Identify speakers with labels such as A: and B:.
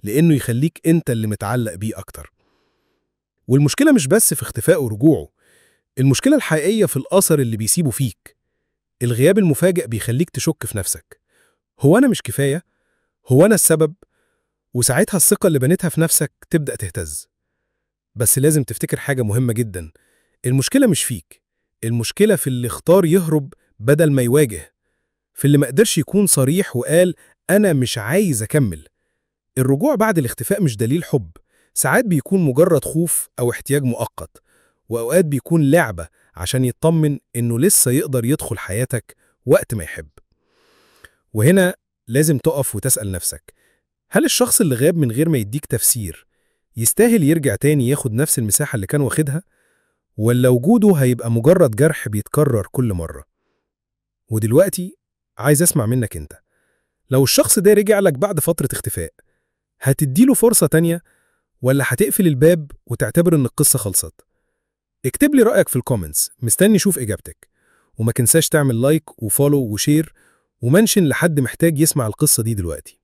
A: لأنه يخليك أنت اللي متعلق بيه أكتر. والمشكلة مش بس في اختفائه ورجوعه، المشكلة الحقيقية في الأثر اللي بيسيبه فيك. الغياب المفاجئ بيخليك تشك في نفسك، هو أنا مش كفاية؟ هو أنا السبب؟ وساعتها الثقة اللي بنيتها في نفسك تبدأ تهتز. بس لازم تفتكر حاجة مهمة جدا، المشكلة مش فيك، المشكلة في اللي اختار يهرب بدل ما يواجه، في اللي ما قدرش يكون صريح وقال أنا مش عايز أكمل. الرجوع بعد الاختفاء مش دليل حب، ساعات بيكون مجرد خوف أو احتياج مؤقت، وأوقات بيكون لعبة عشان يطمن إنه لسه يقدر يدخل حياتك وقت ما يحب. وهنا لازم تقف وتسأل نفسك، هل الشخص اللي غاب من غير ما يديك تفسير يستاهل يرجع تاني ياخد نفس المساحة اللي كان واخدها؟ ولا وجوده هيبقى مجرد جرح بيتكرر كل مرة؟ ودلوقتي عايز أسمع منك أنت، لو الشخص ده رجع لك بعد فترة اختفاء، هتديله فرصة تانية ولا هتقفل الباب وتعتبر إن القصة خلصت؟ اكتب لي رأيك في ال comments، مستني أشوف إجابتك. وما تنساش تعمل like و follow و share و mention لحد محتاج يسمع القصة دي دلوقتي.